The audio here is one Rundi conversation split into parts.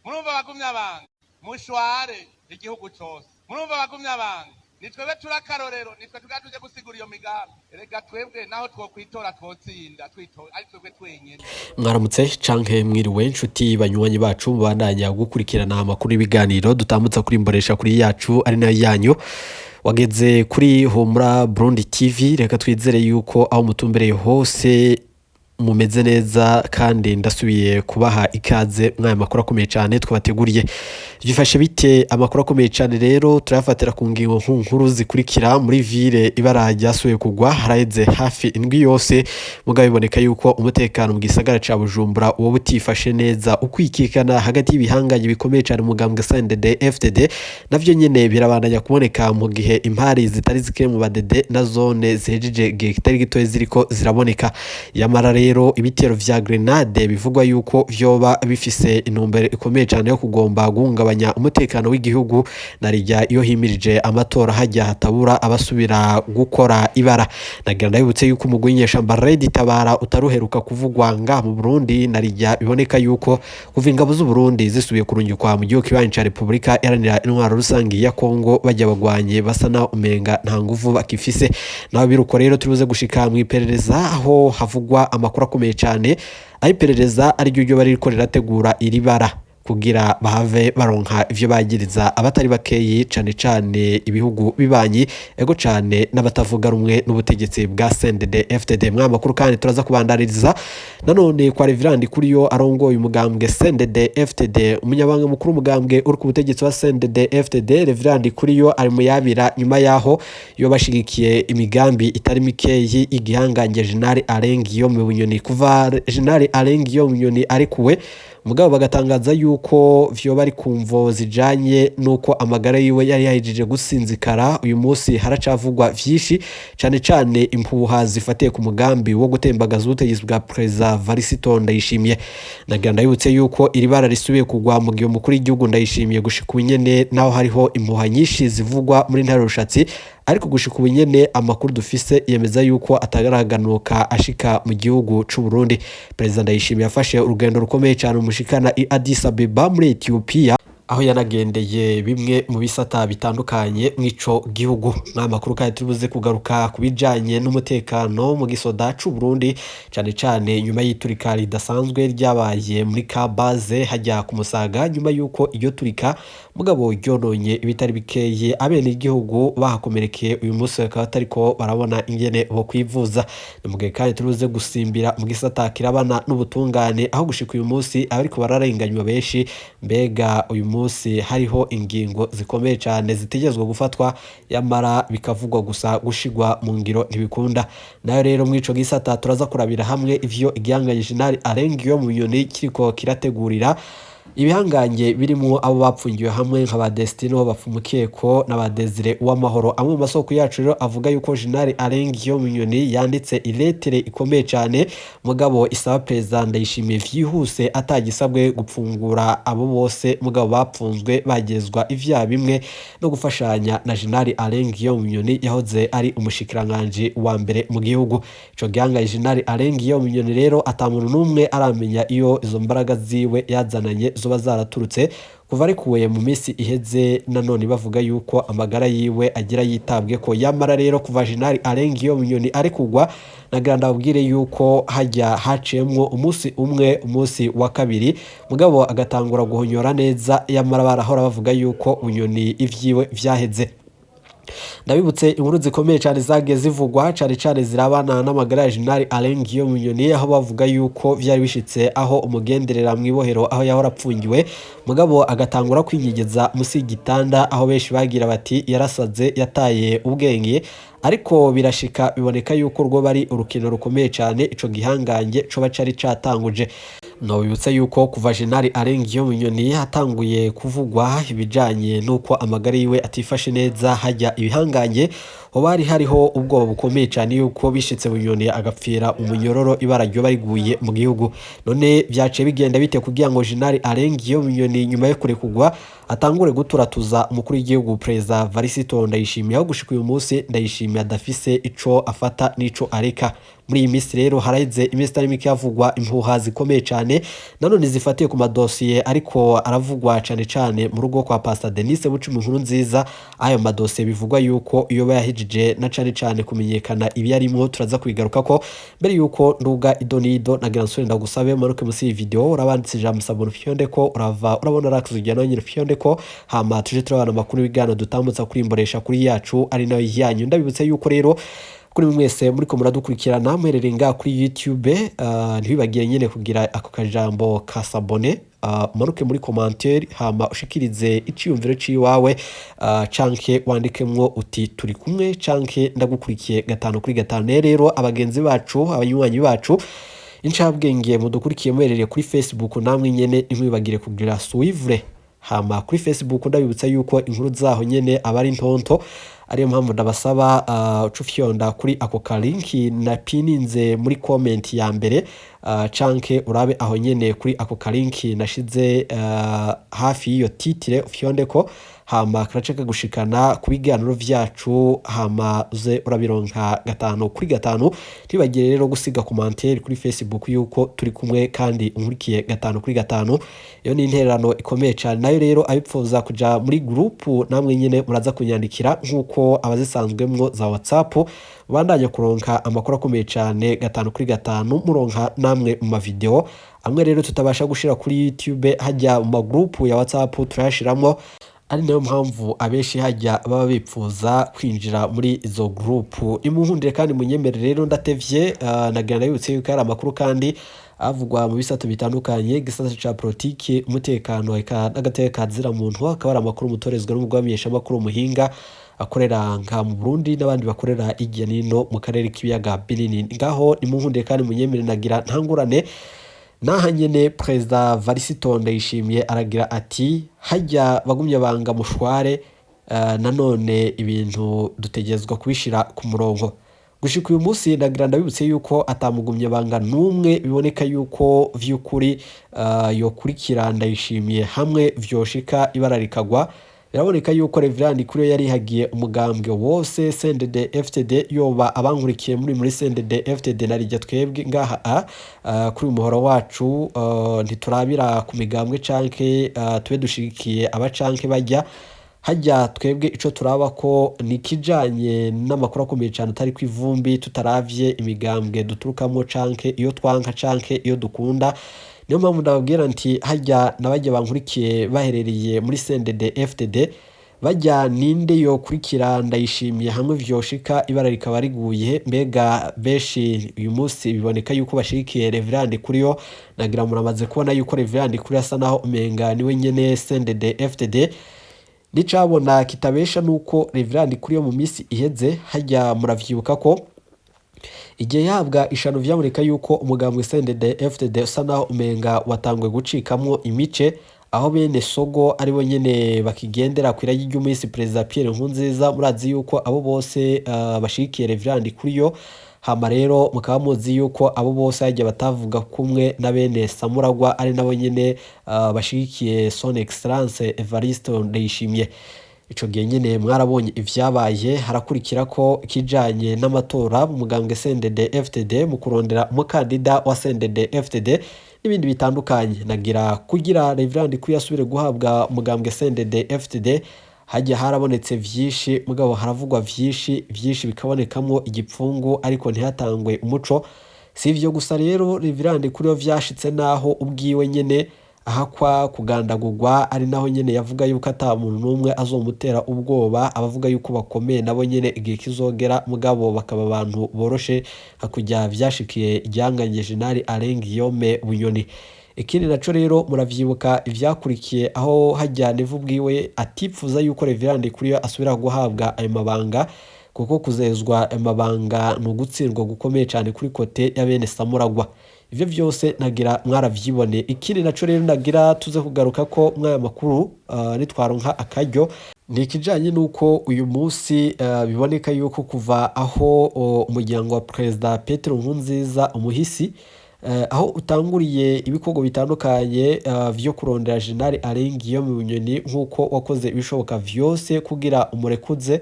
Murumva abagumyabanga, mushware igihugu cose. Murumva abagumyabanga, ni twebwe turi akarorero, nitwe tugira tuje gusigura iyo migambi. Erega twebwe naho twokwitora twotsinda twitora ari twebwe twenyene. Mwaramutse canke mwiriwe, nshuti banywanyi bacu mubandanya gukurikirana amakuru y'ibiganiro dutambutsa kuri mboresha kuri yacu ari nayo yanyu wageze kuri Humura Burundi TV. Reka twizere yuko aho mutumbereye hose mumeze neza, kandi ndasubiye kubaha ikaze mwaya makuru akomeye cyane twabateguriye. Byifashe bite? Amakuru akomeye cyane rero turayafatira ku ngingo nkuru zikurikira. Muri ville ibara ryasubiye kugwa, haraheze hafi indwi yose, mugabo biboneka yuko umutekano mu gisagara ca Bujumbura uwo butifashe neza. Ukwikikana hagati y'ibihangange bikomeye cyane umugambwe CNDD FDD navyo nyene birabandanya kuboneka, mu gihe impari zitari zike mu badede na zone zihejeje igihe kitari gitoya ziriko ziraboneka. Yamara rero ibitero vya grenade bivugwa yuko vyoba bifise intumbero ikomeye cyane yo kugomba guhungabanya umutekano w'igihugu, narirya iyo himirije amatora hajya hatabura abasubira gukora ibara. Nagira ndabibutse yuko umugwi w'inyeshamba Red Tabara utaruheruka kuvugwa nga mu Burundi, narirya biboneka yuko kuva ingabo z'u Burundi zisubiye kurungikwa mu gihugu kibanyi ca Repubulika Iharanira Intwaro Rusangi ya Kongo, bajya bagwanye basa na umenga nta nguvu bakifise. Naho biruko rero turibuze gushika mu iperereza, aho havugwa amakuru akomeye cyane, aho iperereza ariryo ryo bari riko rirategura iri bara kugira bahave baronka ivyo bagiriza abatari bakeyi, cane cane ibihugu bibanyi, ego cane n'abatavuga rumwe n'ubutegetsi bwa CNDD FDD. Mwa makuru kandi turaza kubandaniriza nanone kwa Reverend Kuriyo arongoye umugambwe CNDD FDD. Umunyabanga mukuru umugambwe uri ku butegetsi wa CNDD FDD, Reverend Kuriyo, ari mu yabira nyuma yaho yo bashigikiye imigambi itari mikeyi igihangange General Alain Guillaume Bunyoni. Kuva General Alain Guillaume Bunyoni arekuwe, mugabo bagatangaza yuko vyoba ari kumvo zijanye nuko amagara yiwe yari yahejeje gusinzikara, uyu munsi haracavugwa vyinshi, cane cane impuha zifatiye ku mugambi wo gutembagaza ubutegetsi bwa Perezida Varisito Ndayishimiye. Nagira ndabibutse yuko iri bara risubiye kugwa mu gihe umukuru w'igihugu Ndayishimiye gushika ubu nyene, naho hariho impuha nyinshi zivugwa muri ntara rushatsi, ariko gushika ubu nyene amakuru dufise yemeza yuko atagaraganuka ashika mu gihugu c'u Burundi. Perezida Ndayishimiye yafashe urugendo rukomeye cyane umushikana i Addis Abeba muri Ethiopia, aho yanagendeye bimwe mu bisata bitandukanye mw'ico gihugu. Mwa makuru kandi turibuze kugaruka ku bijanye n'umutekano mu gisoda c'u Burundi, cane cane nyuma y'iturika ridasanzwe ryabaye muri Kabaze hajya ku Musaga, nyuma yuko iryo turika mugabo ryononye ibitari bikeye, abene igihugu bahakomerekeye uyu munsi bakaba batariko barabona ingene bo kwivuza. Ni mu gihe kandi turibuze gusimbira mu gisata kirabana n'ubutungane, aho gushika uyu munsi abariko bararenganywa benshi, mbega uyu munsi hariho ingingo zikomeye cyane zitegerezwa gufatwa, yamara bikavugwa gusa, gushigwa mu ngiro ntibikunda. Nayo rero mw'ico gisata turaza kurabira hamwe ivyo igihangange General Alain Guillaume Bunyoni kiriko kirategurira ibihangange birimo abo bapfungiwe hamwe nka ba Destino Bapfumukeko na ba Desire Uwamahoro. Amwe mu masoko yacu rero avuga yuko General Alain Guillaume Bunyoni yanditse iletere ikomeye cyane, mugabo isaba Perezida Ndayishimiye vyihuse atagisabwe gupfungura abo bose mugabo bapfunzwe bagezwa ivyaha bimwe no gufashanya na General Alain Guillaume Bunyoni yahoze ari umushikiranganji wa mbere mu gihugu. Ico gihangange General Alain Guillaume Bunyoni rero ata muntu n'umwe aramenya iyo izo mbaraga ziwe yazananye zoba zaraturutse kuva arekuwe mu minsi iheze. Nanone bavuga yuko amagara yiwe agira yitabwe ko. Yamara rero kuva General Alain Guillaume Bunyoni arekugwa, nagira ndababwire yuko hajya haciyemwo umunsi umwe, umunsi wa kabiri, mugabo agatangura guhonyora neza, yamara barahora bavuga yuko Bunyoni ivyiwe vyaheze. Ndabibutse inkuru zikomeye cyane zagiye zivugwa, cane cane zirabana n'amagara ya General Alain Guillaume Bunyoni, aho bavuga yuko vyari bishitse aho umugenderera mw'ibohero aho yahora apfungiwe, mugabo agatangura kwinyegeza musi y'igitanda, aho benshi bagira bati yarasaze, yataye ubwenge, ariko birashika biboneka yuko rwo bari urukino rukomeye cyane ico gihangange coba cari catanguje. Nobibutse yuko kuva General Alain Guillaume Bunyoni hatanguye kuvugwa ibijanye n'uko amagara yiwe atifashe neza, hajya ibihangange Hoba hari hariho ubwoba bukomeye cyane yuko bishitse Bunyoni agapfira umunyororo, ibara ryo bariguye mu gihugu. None vyaciye bigenda bite kugira ngo General Alain Guillaume Bunyoni, nyuma yo kurekurwa, atangure guturatuza umukuru w'igihugu, Perezida Varisito Ndayishimiye, aho gushika uyu munsi Ndayishimiye adafise ico afata n'ico areka? Muri iyi minsi rero haraheze iminsi itari mike havugwa impuha zikomeye cyane nanone zifatiye ku madosiye, ariko aravugwa cyane cyane mu rugo kwa Pastor Denis Bucumi Inkuru Nziza. Ayo madosiye bivugwa yuko iyo bayahijije na cyane cyane kumenyekana ibiyarimo, turaza kubigaruka ko. Mbere yuko nduga idonido, nagira nsubire ndagusabe manuke musi iyi video, urabanditse ijambo s'abonner, ufyonde ko urava urabona rakuzujya nawe nyine, ufyonde ko, hama tuje turabana amakuru y'ibiganiro dutambutsa kuri imboresha kuri yacu ari nayo yanyu. Ndabibutse yuko rero kuri mwese muriko muradukurikirana muherereye ngaha kuri YouTube, ntibibagire nyine kugira ako kajambo ka s'abonner, umanuke muri commentaire, hama ushikirize iciyumviro ciwawe, canke wandikemwo uti "Turi kumwe" canke "Ndagukurikiye gatanu kuri gatanu". Rero abagenzi bacu, abanywanyi bacu, incabwenge mudukurikiye muherereye kuri Facebook, namwe nyene ntimwibagire kugira suivre. Hama kuri Facebook ndabibutsa yuko inkuru zaho nyene aba ari ntonto, ariyo mpamvu ndabasaba uca ufyonda kuri ako kalinki napininze muri comment ya mbere, canke urabe aho nyene kuri ako kalinki nashize hafi y'iyo titre, ufyonde ko, hama karaca kagushikana ku biganiro vyacu, hama uze urabironka gatanu kuri gatanu. Ntibagire rero gusiga commentaire kuri Facebook yuko turi kumwe kandi unkurikiye gatanu kuri gatanu. Iyo ni intererano ikomeye cyane. Nayo rero abipfuza kuja muri groupe, namwe nyene muraza kunyandikira nk'uko abazisanzwemwo za WhatsApp, bandanye kuronka amakuru akomeye cyane gatanu kuri gatanu, muronka namwe mu mavideo amwe rero tutabasha gushira kuri YouTube, hajya mu magroupe ya WhatsApp turayashiramwo, ari nayo mpamvu abenshi hajya baba bipfuza kwinjira muri izo groupe. Nimunkundire kandi munyemere rero ndatevye, nagira ndabibutse yuko hari amakuru kandi avugwa mu bisata bitandukanye, igisata ca politiki, umutekano, eka n'agateka muntu. Akaba ari amakuru mutorezwa n'umugwi muhinga akorera nka mu Burundi n'abandi bakorera hirya nino mu karere k'ibiyaga binini. Ngaho nimunkundire kandi munyemere, nagira ntangurane naha nyene. Perezida Varisito Ndayishimiye aragira ati hajya bagumye banga mushware, nanone ibintu dutegerezwa kubishira ku murongo. Gushika uyu munsi ndagira ndabibutse yuko atamugumye banga n'umwe biboneka yuko vy'ukuri yokurikira Ndayishimiye hamwe vyoshika ibara rikagwa. Biraboneka yuko Reverend kuri yari hagiye umugambwe wose CNDD FDD. Yoba abankurikiye muri CNDD FDD, narijya twebwe ngaha kuri uyu muhoro wacu, ntiturabira ku migambwe canke tube dushigikiye abacanke bajya hajya. Twebwe ico turaba ko ni kijanye n'amakuru akomeye cyane atari kw'ivumbi, tutaravye imigambwe duturukamo canke iyo twanka canke iyo dukunda. Niyo mpamvu ndababwira nti hajya nabajya bankurikiye baherereye muri CNDD FDD, bajya ninde yokurikira Ndayishimiye hamwe vyoshika ibara rikaba riguye? Mbega benshi uyu munsi biboneka yuko bashigikiye Reverend kuriyo. Nagira muramaze kubona yuko Reverend kuriyo asa naho umenga niwe nyene CNDD FDD. Nicabona kitabesha nuko Reverend kuriyo mu minsi iheze hajya muravyibuka ko igihe yahabwa ishano vyaboneka yuko umugambwe CNDD FDD usa naho umenga watangwe gucikamwo imice, aho bene Sogo aribo nyene bakigendera kw'iragi ry'umisi Perezida Pierre Nkurunziza. Murazi yuko abo bose bashigikiye Reverend kuriyo. Hama rero mukaba muzi yuko abo bose hajya batavuga kumwe na bene Samuragwa, ari nabo nyene bashigikiye Son Excellence Evariste Ndayishimiye. Ico gihe nyene mwarabonye ivyabaye, harakurikira ko ikijanye n'amatora mu mugambwe CNDD FDD mu kurondera umukandida wa CNDD FDD n'ibindi bitandukanye. Nagira kugira Reverend kuri yasubire guhabwa umugambwe CNDD FDD, hajya harabonetse vyinshi, mugabo haravugwa vyinshi vyinshi bikabonekamwo igipfungu, ariko ntihatangwe umuco. Si ivyo gusa rero, Reverend kuri yo vyashitse naho ubwiwe nyene ahakwa kugandagurwa, ari naho nyene yavuga yuko ata muntu n'umwe azomutera ubwoba. Abavuga yuko bakomeye nabo nyene igihe kizogera, mugabo bakaba abantu boroshe hakujya vyashikiye iryanganye General Alain Guillaume Bunyoni. Ikindi naco rero muravyibuka ivyakurikiye, aho hajya Neva ubwiwe atipfuza yuko Reverend kuriyo asubira guhabwa ayo mabanga, kuko kuzezwa ayo mabanga ni ugutsindwa gukomeye cyane kuri côté ya bene Samuragwa. Ivyo vyose nagira mwaravyibone. Ikindi naco rero nagira tuze kugaruka ko mwaya makuru, nitwaronka akaryo, Ni ikijanye n'uko uyu munsi biboneka yuko kuva aho umuryango wa Perezida Petero Nkurunziza umuhisi, aho utanguriye ibikorwa bitandukanye vyo kurondera General Alain Guillaume Bunyoni, nk'uko wakoze ibishoboka vyose kugira umurekuze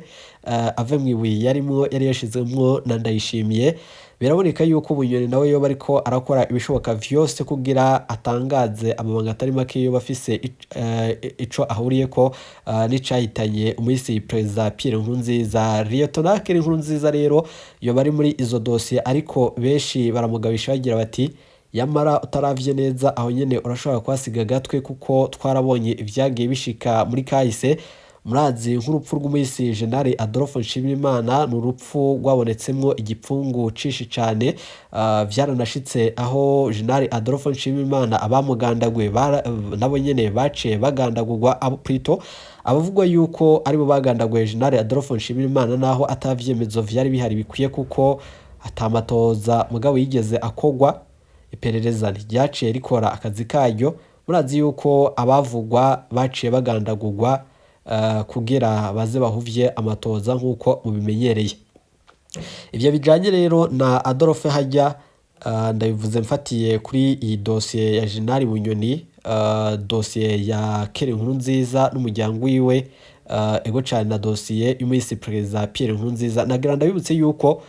ave mw'ibuye yarimwo, yari yashizemwo na Ndayishimiye. Biraboneka yuko Bunyoni nawe yoba ariko arakora ibishoboka vyose kugira atangaze amabanga atari make yoba afise ico ahuriyeko n'icahitanye umuhisi Perezida Pierre Nkurunziza. Lieutenant Pierre Nkurunziza rero yoba ari muri izo dosiye, ariko benshi baramugabisha bagira bati: "Yamara utaravye neza, aho nyene urashobora kuhasiga agatwe, kuko twarabonye ivyagiye bishika muri kahise." Murazi nk'urupfu rw'umuhisi General Adolphe Nshimirimana, ni urupfu rwabonetsemwo igipfungu cinshi cane. Vyaranashitse aho General Adolphe Nshimirimana abamugandaguye nabo nyene baciye bagandagurwa, abo plutôt abavugwa yuko aribo bagandaguye General Adolphe Nshimirimana, naho atavyemezo vyari bihari bikwiye, kuko atamatoza mugabo yigeze akogwa, iperereza ntiryaciye rikora akazi karyo. Murazi yuko abavugwa baciye bagandagurwa kugira baze bahuvye amatoza nk'uko mubimenyereye. Ivyo bijanye rero na Adolphe hajya, ndabivuze mfatiye kuri iyi dosiye ya General Bunyoni, dosiye ya Kere Nkurunziza n'umuryango wiwe, ego cane, na dosiye y'umuhisi Perezida Pierre Nkurunziza. Nagira ndabibutse yuko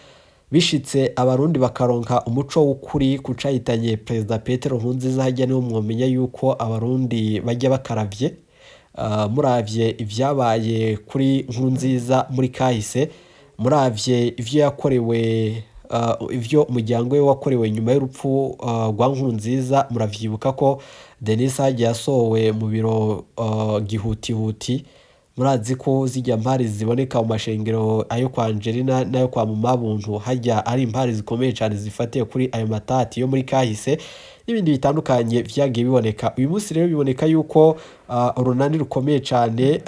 bishitse Abarundi bakaronka umuco w'ukuri ku cahitanye Perezida Petero Nkurunziza, hajya niho mwomenya yuko Abarundi bajya bakaravye. Muravye ivyabaye kuri Nkurunziza muri kahise, muravye ivyo yakorewe, ivyo umuryango we wakorewe nyuma y'urupfu rwa Nkurunziza, muravyibuka ko Denis hagiye yasohowe mu biro gihutihuti. Murazi ko zirya mpari ziboneka mu mashengero, ayo kwa Angelina n'ayo kwa Mumabuntu, hajya ari impari zikomeye cane zifatiye kuri ayo matati yo muri kahise n'ibindi bitandukanye vyagiye biboneka. Uyu munsi rero biboneka yuko urunani rukomeye cane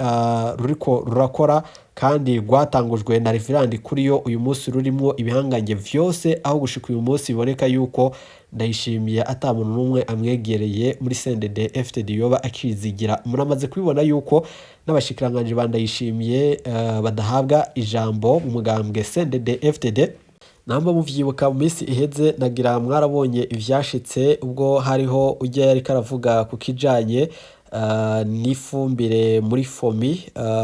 ruriko rurakora kandi rwatangujwe na Reverend Kuriyo, uyu munsi rurimwo ibihangange vyose, aho gushika uyu munsi biboneka yuko Ndayishimiye ata muntu n'umwe amwegereye muri CNDD FDD yoba akizigira. Muramaze kubibona yuko n'abashikiranganji ba Ndayishimiye badahabwa ijambo mu mugambwe CNDD FDD. Namba muvyibuka, mu minsi iheze nagira mwarabonye ivyashitse ubwo hariho ujya yariko aravuga ku kijanye n'ifumbire muri FOMI,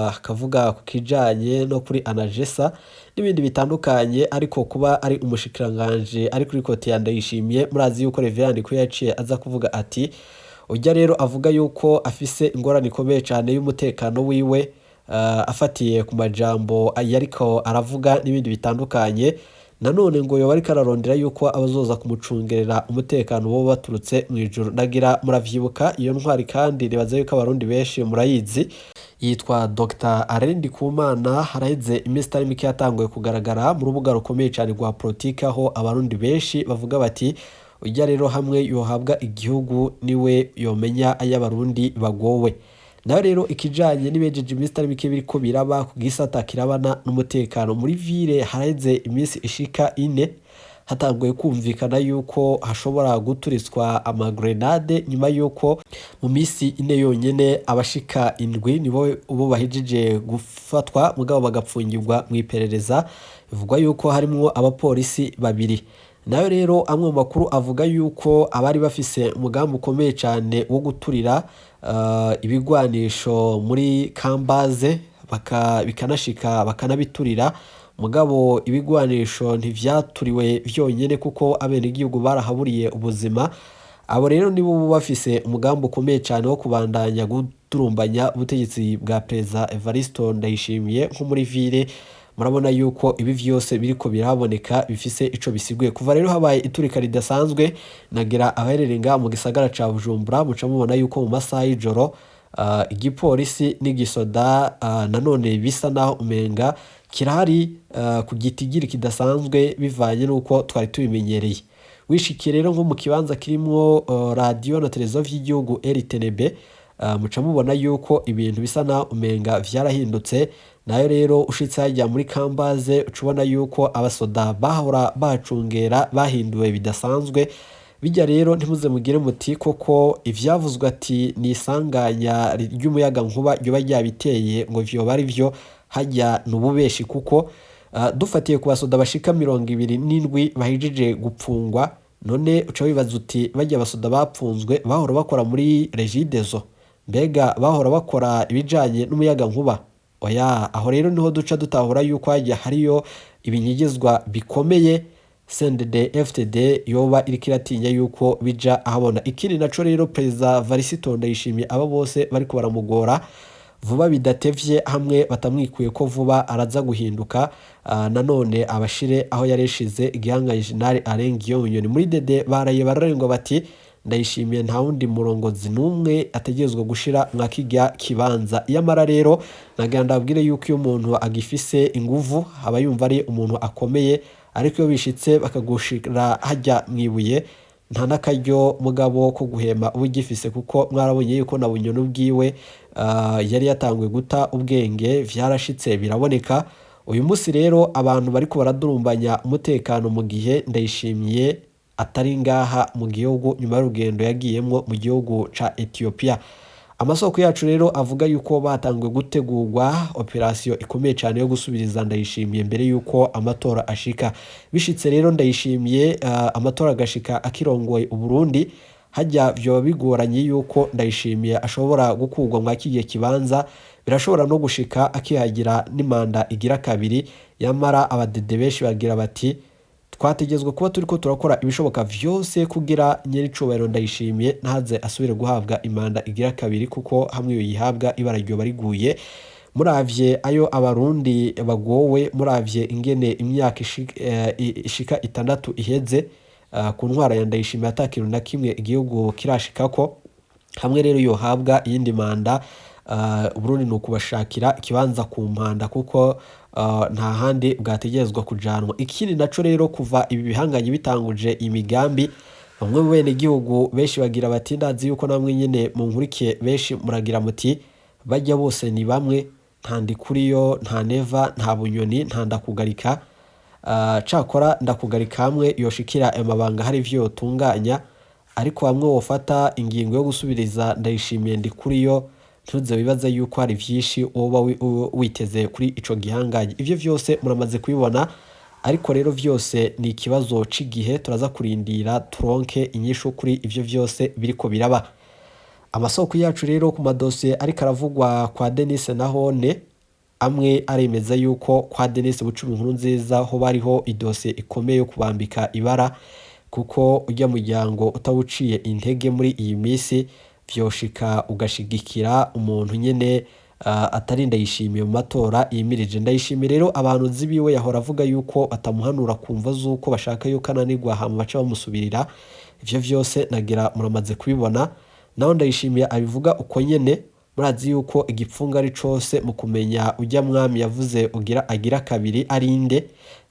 akavuga ku kijanye no kuri ANAGESSA n'ibindi bitandukanye, ariko kuba ari umushikiranganje ari kuri côté ya Ndayishimiye, murazi yuko Reverend ko yaciye aza kuvuga ati ujya rero avuga yuko afise ingorane ikomeye cane y'umutekano wiwe, afatiye ku majambo yariko aravuga n'ibindi bitandukanye. Nanone ngo yoba ariko ararondera yuko abazoza kumucungerera umutekano bo baturutse mu ijuru. Nagira muravyibuka iyo ntwari, kandi nibaza yuko Abarundi benshi murayizi, yitwa Dr Alain Ndikumana. Haraheze iminsi itari mike yatanguye kugaragara mu rubuga rukomeye cyane rwa politiki, aho Abarundi benshi bavuga bati ujya rero hamwe yohabwa igihugu niwe yomenya ay'Abarundi bagowe. Nawe rero ikijanye n'ibejeje iminsi itari mike biriko biraba ku gisata kirabana n'umutekano muri ville, haraheze iminsi ishika 4 hatanguye kumvikana yuko hashobora guturitswa amagrenade, nyuma yuko mu minsi 4 yonyene abashika 7 nibo bo bahejeje gufatwa mugabo bagapfungirwa mu iperereza. Bivugwa yuko harimwo abapolisi babiri. Nayo rero amwe mu makuru avuga yuko abari bafise umugambi ukomeye cyane wo guturira ibigwanisho muri Kambaze, bikanashika bakanabiturira, mugabo ibigwanisho ntivyaturiwe vyonyene kuko abenegihugu barahaburiye ubuzima. Abo rero nibo bafise umugambi ukomeye cyane wo kubandanya guturumbanya ubutegetsi bwa Perezida Evaristo Ndayishimiye. Nko muri ville murabona yuko ibi vyose biriko biraboneka bifise ico bisiguye. Kuva rero habaye iturika ridasanzwe, nagira abaherereye ngaha mu gisagara ca Bujumbura muca mubona yuko mu masaha y'ijoro igipolisi n'igisoda nanone bisa naho umenga kirahari ku gitigiri kidasanzwe bivanye n'uko twari tubimenyereye. Wishikiye rero nko mu kibanza kirimwo radiyo na televiziyo vy'igihugu RTNB, muca mubona yuko ibintu bisa naho umenga vyarahindutse. Nayo rero ushitse hajya muri Kambaze uca ubona yuko abasoda bahora bacungera bahinduwe bidasanzwe. Bijya rero ntimuze mugire muti koko ivyavuzwe ati ni isanganya ry'umuyaga nkuba ryoba ryabiteye, ngo vyoba ari vyo, hajya n'ububeshi, kuko dufatiye ku basoda bashika 27 bahijije gupfungwa. None uca wibaza uti bajya abasoda bapfunzwe bahora bakora muri Regideso, mbega bahora bakora ibijanye n'umuyaga nkuba? Oya, aho rero niho duca dutahura yuko hajya hariyo ibinyigizwa bikomeye CNDD FDD yoba iriko iratinya yuko bija ahabona. Ikindi naco rero, Perezida Varisito Ndayishimiye aba bose bariko baramugora, vuba bidatevye hamwe batamwikuye ko vuba araza guhinduka, nanone abashire aho yareshize igihangange Jenerali Alain Guillaume Bunyoni. Muri DD baraye bararengwa bati Ndayishimiye nta wundi murongozi n'umwe ategerezwa gushira mwa kirya kibanza. Iyamara rero nagira ndabwire yuko iyo umuntu agifise inguvu aba yumva ari umuntu akomeye, ariko iyo bishitse bakagushira hajya mwibuye nta n'akaryo mugabo ko guhema uba ugifise, kuko mwarabonye yuko na Bunyoni ubwiwe yari yatanguye guta ubwenge, vyarashitse biraboneka. Uyu munsi rero abantu bariko baradurumbanya umutekano mu gihe Ndayishimiye atari ngaha mu gihugu nyuma y'urugendo yagiyemwo mu gihugu ca Ethiopia. Amasoko yacu rero avuga yuko batanguye gutegurwa operasiyo ikomeye cyane yo gusubiriza Ndayishimiye mbere yuko amatora ashika. Bishitse rero Ndayishimiye amatora agashika akirongoye Uburundi, hajya vyoba bigoranye yuko Ndayishimiye ashobora gukurwa mwa kigiye kibanza, birashobora no gushika akihagira n'imanda igira kabiri. Yamara abadede benshi bagira bati twategezwe kuba turiko turakora ibishoboka vyose kugira nyiricubahiro Ndayishimiye ntaze asubire guhabwa imanda igira kabiri, kuko hamwe iyo yihabwa ibara ryoba riguye. Muravye ayo abarundi bagowe, muravye ingene imyaka ishika 6 iheze ku ntwara ya Ndayishimiye ata kintu na kimwe igihugu kirashikako, hamwe rero yohabwa iyindi manda, Uburundi ni ukubashakira ikibanza ku mpanda, kuko nta handi bwategerezwa kujanwa. Ikindi naco rero, kuva ibi bihanganye bitanguje imigambi, bamwe mu benegihugu benshi bagira bati ndazi yuko namwe nyene munkurikiye benshi muragira muti bajya bose ni bamwe, nta Ndikuriyo, nta Neva, nta Bunyoni, nta Ndakugarika. Cakora Ndakugarika hamwe yoshikira ayo mabanga hari ivyo yotunganya, ariko hamwe wofata ingingo yo gusubiriza Ndayishimiye Ndikuriyo, ntuze wibaze yuko hari vyinshi woba witeze kuri ico gihangange. Ivyo vyose muramaze kubibona, ariko rero vyose ni ikibazo c'igihe, turaza kurindira turonke inyishu kuri ivyo vyose biriko biraba. Amasoko yacu rero ku madosiye ariko aravugwa kwa Denise nahone amwe aremeza yuko kwa Denise Bucumi inkuru nziza ho bariho idosiye ikomeye yo kubambika ibara, kuko ujya muryango utawuciye intege muri iyi minsi vyoshika ugashigikira umuntu nyene atari Ndayishimiye mu matora yimirije. Ndayishimiye rero abantu nzi biwe yahora avuga yuko batamuhanura kumva zuko bashaka yuko ananirwa hama baca bamusubirira. Ivyo vyose nagira muramaze kubibona. Naho Ndayishimiye abivuga uko nyene, murazi yuko igipfunga ari cose mu kumenya ujya mwami yavuze ugira agira kabiri arinde.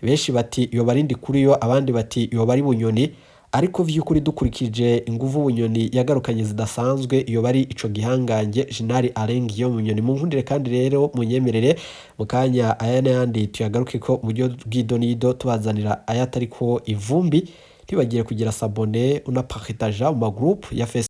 Benshi bati yoba ari Ndikuriyo, abandi bati yoba ari Bunyoni, ariko vy'ukuri dukurikije inguvu Bunyoni yagarukanye zidasanzwe, yoba ari ico gihangange Jenerali Alain Guillaume Bunyoni. Munkundire kandi rero munyemerere mu kanya aya n'ayandi tuyagaruke ko mu buryo bw'idonido, tubazanira ayatariko ivumbi. Ntibagire kugira s'abonner unapartaja mu magroupe ya Facebook.